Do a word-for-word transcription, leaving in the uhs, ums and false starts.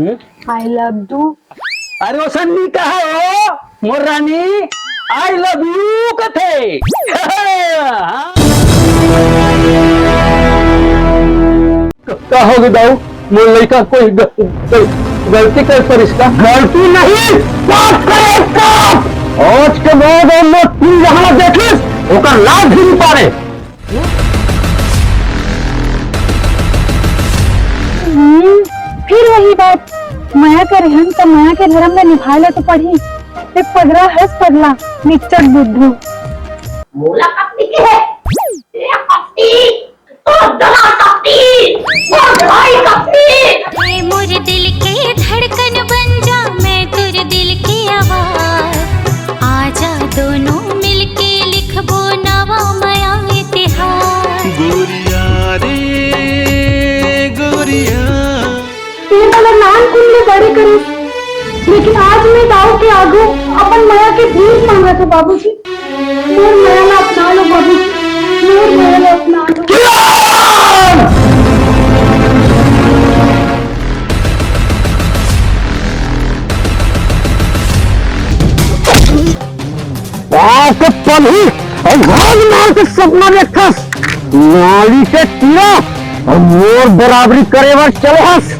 I love you। अरे, ओसन नी कहा हो, मोर रानी, I love you कथे। हाँ। का होगे दाऊ? मोर लइका कोई ग-, कोई गलती कर परिस का? गलती नहीं, पाप करे पाप। आज के बाद हम लोग तीन जहां देखिस, ओकर लाज भी नहीं पावे। हम्म, फिर वही बात, मया करे हन त मया के धर्म में निभाए ला तो पड़ही। ते पगला हस पगला, निच्चट बुद्धू। मोला कत्ती के हे? ए कत्ती, तो दला कत्ती, तो भाई कत्ती। ए मोर दिल के धड़कन बन जा, मैं तोर दिल के आवाज। आजा दोनों मिलके लिखबो नवा मया इतिहास। गोरिया रे, गोरिया। तें मोला नानकुन ले बड़े करिस, लेकिन आज मैं दाऊ के आगू अपन मया के भीख मांगत हूँ बाबूजी। मोर मया ला अपना लो बाबूजी, मोर मया ला अपना लो। बाप के पलही अउ भाग मार के सपना देखथस, नाली के कीड़ा, अउ मोर बराबरी करे बर चले हस।